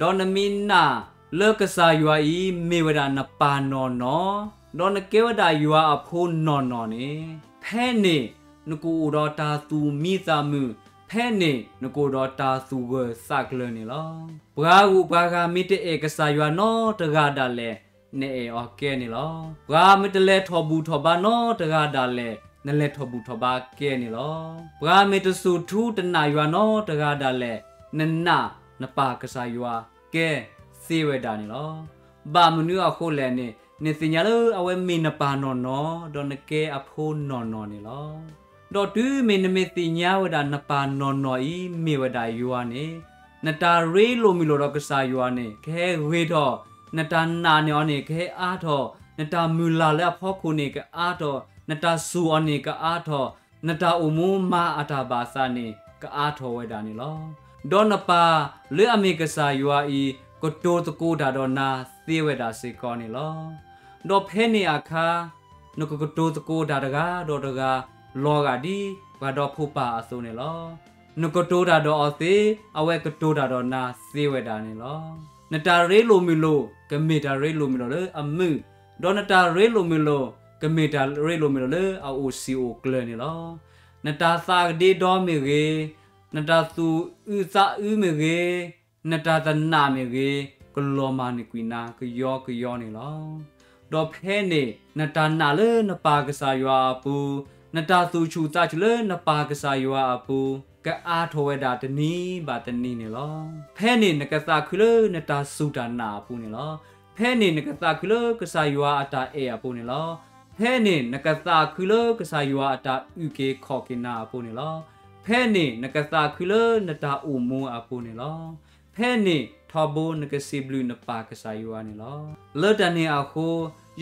ဒီးနမ့ၢ်နာ်, လၢကစၢ်ယွၤအံၤ မ့ၢ်ဝဲဒၣ်နပၢ်နီၢ်နီၢ်, ဒီးနကဲဝဲဒၣ်ယွၤအဖိနီၢ်နီၢ်န့ၣ်, ဖဲန့ၣ်နကအိၣ်ဒီးတၢ်သူၣ်မံသးမုာ်, ဖဲန့ၣ်နကအိၣ်ဒီးတၢ်သူၣ်ဂၢၢ်သးကျၢၤန့ၣ်လီၤ. ပှၤဂုၤပှၤဂၤမ့ၢ်တအဲၣ်ကစၢ်ယွၤနီတဂၤဒၣ်လဲာ်, နအဲၣ်အီၤကဲန့ၣ်လီၤ. ပှၤမ့ၢ်တလဲၤထီၣ်ဘူၣ်ထီၣ်ဘါနီတဂၤဒၣ်လဲာ်, နလဲၤထီၣ်ဘူၣ်ထီၣ်ဘါကဲန့ၣ်လီၤ. ပှၤမ့ၢ်တစူၢ်ထူတနာ်ယွၤနီတဂၤဒၣ်လဲာ်, နနာ်နပၢ်ကစၢ်ယွၤကဲသ့ဝဲဒၣ်န့ၣ်လီၤ. ဘၣ်မနုၤအဃိလဲၣ်န့ၣ်, နသ့ၣ်ညါလၢအဝဲမ့ၢ်နပၢ်နီၢ်နီၢ်, ဒီးနကဲအဖိနီၢ်နီၢ်န့ၣ်လီၤ. ဒီးတုၤမ့ၢ်နမ့ၢ်သ့ၣ်ညါဝဲဒၣ်နပၢ်နီၢ်နီၢ်အံၤ မ့ၢ်ဝဲဒၣ်ယွၤန့ၣ်, နတၢ်ရ့လိာ်မုာ်လိာ်ဒီးကစၢ်ယွၤန့ၣ် ကဟဲဂ့ၤထီၣ်, နတၢ်နာ်န့ၢ်အီၤန့ၣ် ကဟဲအါထီၣ်, နတၢ်မုၢ်လၢ်လၢအဖီခိၣ်န့ၣ် ကအါထီၣ်, နတၢ်စူၢ်အီၤန့ၣ် ကအါထီၣ်, နတၢ်အိၣ်မူမၤအတၢ်ဘၣ်သးန့ၣ် ကအါထီၣ်ဝဲဒၣ်န့ၣ်လီၤ. ဒီးနပၢ်လၢအမ့ၢ်ကစၢ်ယွၤအံၤ ကတိၤသကိးတၢ်ဒီးနၤသ့ဝဲဒၣ်စ့ၢ်ကီးန့ၣ်လီၤ. ဒီးဖဲန့ၣ်အခါ နကကတိၤသကိးတၢ်တဂၤဒီးတဂၤ လီၤဂာ်ဒ်ပှၤဒီဖိပၢ်အသိးန့ၣ်လီၤ. နကတိၤတၢ်ဒီးအီၤသ့, အဝဲကတိၤတၢ်ဒီးနၤသ့ဝဲဒၣ်န့ၣ်လီၤ. နတၢ်ရ့လိာ်မုာ်လိာ် ကမ့ၢ်တၢ်ရ့လိာ်မုာ်လိာ်လၢအမုာ်, ဒီးနတၢ်ရ့လိာ်မုာ်လိာ် ကမ့ၢ်တၢ်ရ့လိာ်မုာ်လိာ်လၢအအိၣ်စံာ်အိၣ်ကျၢၤန့ၣ်လီၤ. နတၢ်သးကဒ့ဒီမ့ၢ်ဂ့ၤ, နတၢ်သူၣ်အုးသးအုးမ့ၢ်ဂ့ၤ, နတၢ်သနာ်မ့ၢ်ဂ့ၤ, ကလီၤမၢ်နုာ်ကွံာ်နၤကယီကယီန့ၣ်လီၤ. ဒီးဖဲန့ၣ် နတၢ်နာ်လၢနပၢ်ကစၢ်ယွၤအပူၤ, နတၢ်သူၣ်ဆူၣ်သးဆူၣ်လၢနပၢ်ကစၢ်ယွၤအပူၤ ကအါထီၣ်ဝဲဒၣ်တနံၤဘၣ်တနံၤန့ၣ်လီၤ. ဖဲန့ၣ်နကသးခုလၢနတၢ်စူၢ်တၢ်နာ်အပူၤန့ၣ်လီၤ. ဖဲန့ၣ်နကသးခုလၢကစၢ်ယွၤအတၢ်အဲၣ်အပူၤန့ၣ်လီၤ. ဖဲန့ၣ်နကသးခုလၢကစၢ်ယွၤအတၢ်အုၣ်က့ၤခီၣ်က့ၤနၤအပူၤန့ၣ်လီၤ. ဖဲန့ၣ်နကသးခုလၢနတၢ်အိၣ်မူအပူၤန့ၣ်လီၤ. ဖဲန့ၣ်ထီဘိနကစံးဘျုးနပၢ်ကစၢ်ယွၤန့ၣ်လီၤ. လၢတၢ်န့ၣ်အဃိ,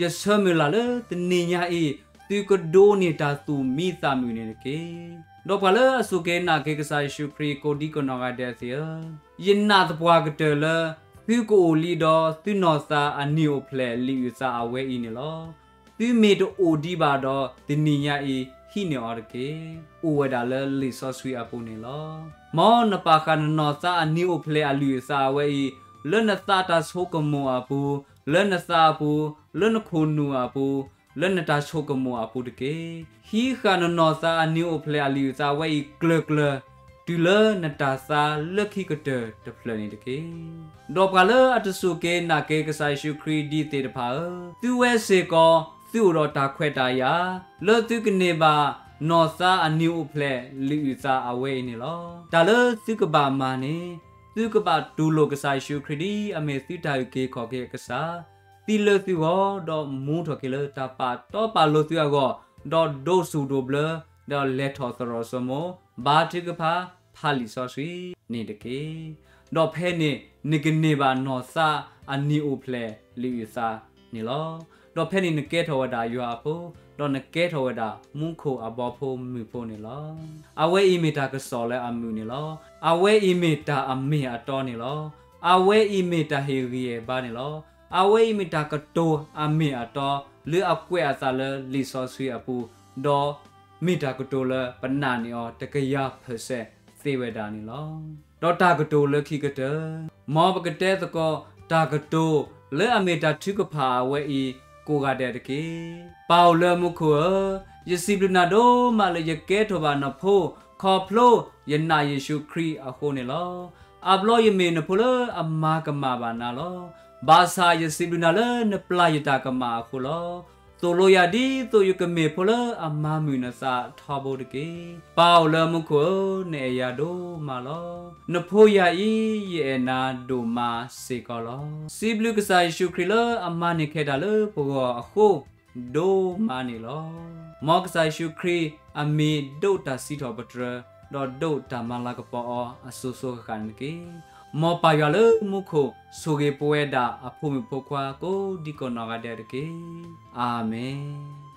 ယဆၢမုၢ်လၢ်လၢတနံၤညါအံၤ သုကဒိးန့ၢ်တၢ်သူၣ်မံသးမုာ်န့ၣ်တက့ၢ်. ဒီးပှၤလၢအစူၢ်က့ၤနာ်က့ၤကစၢ်ယ့ၣ်ၡူးခရံာ် ကိးဒံကနီၢ်ဂၤဒဲးသ့ၣ်ဧၢ, ယနာ်သပှၢ်ကတၢၢ်လၢ သုကအိၣ်လံဒီး သုနီၢ်သးအနံၤအိၣ်ဖျဲၣ်လံာ်အုၣ်သးအဝဲအံၤန့ၣ်လီၤ. သုမ့ၢ်တအိၣ်ဒံးဘၣ်ဒီး တနံၤညါအံၤ ဟံးန့ၢ်အီၤတက့ၢ်. အိၣ်ဝဲဒၣ်လၢလံာ်စီဆှံအပူၤန့ၣ်လီၤ. မ်နပာ်ဃာ်နနီၢ်သးအနံၤအိၣ်ဖျဲၣ်အလံာ်အုၣ်သးအဝဲအံၤ လၢနသးတၢ်ဆိကမိၣ်အပူၤ, လၢနသးအပူၤ, လၢနခိၣ်နူာ်အပူၤ, လၢနတၢ်ဆိကမိၣ်အပူၤတက့ၢ်. ဟံးဃာ်နနီၢ်သးအနံၤအိၣ်ဖျဲၣ်အလံာ်အုၣ်သးအဝဲအံၤကျၢၤကျၢၤ တုၤလၢနတၢ်သါလၢခံကတၢၢ်တဖျၢၣ်န့ၣ်တက့ၢ်. ဒီးပှၤလၢအတစူၢ်က့ၤနာ်က့ၤကစၢ်ယ့ၣ်ၡူးခရံာ်ဒံးသ့ၣ်တဖၣ်ဧၢ, သုဝဲစ့ၢ်ကီး သုအိၣ်ဒီးတၢ်ခွဲးတၢ်ယာ် လၢသုကန့ၢ်ဘၣ် နီၢ်သးအနံၤအိၣ်ဖျဲၣ်လံာ်အုၣ်သးအဝဲအံၤန့ၣ်လီၤ. တၢ်လၢသုကဘၣ်မၤန့ၣ် သုကဘၣ်တူၢ်လိာ်ကစၢ်ယ့ၣ်ၡူးခရံာ် ဒ်အမ့ၢ်သုတၢ်အုၣ်က့ၤခီၣ်က့ၤအကစၢ် သံလၢသုဂီၢ်, ဒီးမူထီၣ်က့ၤလၢတၢ်ပာ်တီပာ်လိၤသုအဂီၢ်, ဒီးဒိးစူၣ်ဒိးဘျၢ, ဒီးလဲၤထီၣ်သရိာ်စိမိၤ, ဘါထုကဖၣ်, ဖးလံာ်စီဆှံန့ၣ်တက့ၢ်. ဒီးဖဲန့ၣ် နကန့ၢ်ဘၣ်နီၢ်သးအနံၤအိၣ်ဖျဲၣ်လံာ်အုၣ်သးန့ၣ်လီၤ. ဒီးဖဲန့ၣ်နကဲထီၣ်ဝဲဒၣ်ယွၤအဖိ, ဒီးနကဲထီၣ်ဝဲဒၣ်မူခိၣ်အဘီဖိမုၢ်ဖိန့ၣ်လီၤ. အဝဲအံၤမ့ၢ်တၢ်ကစီၣ်လၢအမုာ်န့ၣ်လီၤ. အဝဲအံၤမ့ၢ်တၢ်အမ့ၢ်အတီန့ၣ်လီၤ. အဝဲအံၤမ့ၢ်တၢ်ဟ့ၣ်ဂံၢ်ဟ့ၣ်ဘါန့ၣ်လီၤ. အဝဲအံၤမ့ၢ်တၢ်ကတိၤအမ့ၢ်အတီ လၢအကွဲးအသးလၢလံာ်စီဆှံအပူၤ, ဒီးမ့ၢ်တၢ်ကတိၤလၢပနာ်န့ၢ်အီၤတကယၤpercentသ့ဝဲဒၣ်န့ၣ်လီၤ. ဒီးတၢ်ကတိၤလၢခံကတၢၢ်, မ်ပကတဲသကိး တၢ်ကတိၤလၢအမ့ၢ်တၢ်ထုကဖၣ်အဝဲအံၤ ကိးဂၤဒဲးတက့ၢ်. ပၢ်အိၣ်လၢမူခိၣ်ဧၢ, ယစံးဘျုးနၤဒိၣ်မးလၢယကဲထီၣ်ဘၣ်နဖိ, ခီဖျိယနာ်ယ့ၣ်ၡူးခရံာ်အဃိန့ၣ်လီၤ. အါဘျီယမ့ၢ်နဖိလၢအမၤကမၣ်ဘၣ်နၤလီၤ. ဘၣ်ဆၣ်ယစံးဘျုးနၤလၢနပျၢ်ယတၢ်ကမၣ်အဃိလီၤ. သိၣ်လိယၤဒ်သိးယကမ့ၢ်ဖိလၢအမၤမုာ်နသးထီဘိတက့ၢ်. ပၢ်အိၣ်လၢမူခိၣ်ဧၢ, နအဲၣ်ယၤဒိၣ်မးလီၤ. နဖိယၤအံၤ ယအဲၣ်နၤဒိၣ်မးစ့ၢ်ကီးလီၤ. စံးဘျုးကစၢ်ယ့ၣ်ၡူးခရံာ်လၢအမၤန့ၢ်ခဲတၢ်လၢပဂီၢ်အဃိ ဒိၣ်မးန့ၣ်လီၤ. မ်ကစၢ်ယ့ၣ်ၡူးခရံာ်အမံၤဒိးတၢ်စံးထီၣ်ပတြၢၤ, ဒီးဒိးတၢ်မၤလၤကပီၤအီၤအစိၤစိၤဃၣ်ဃၣ်န့ၣ်တက့ၢ်. မ်ပၢ်ယွၤလၢမူခိၣ်ဆိၣ်ဂ့ၤပဝဲဒၣ်အဖိမုၣ်ဖိခွါကိးဒံကနီၢ်ဂၤဒဲးတက့ၢ်. အၤမ့ၣ်.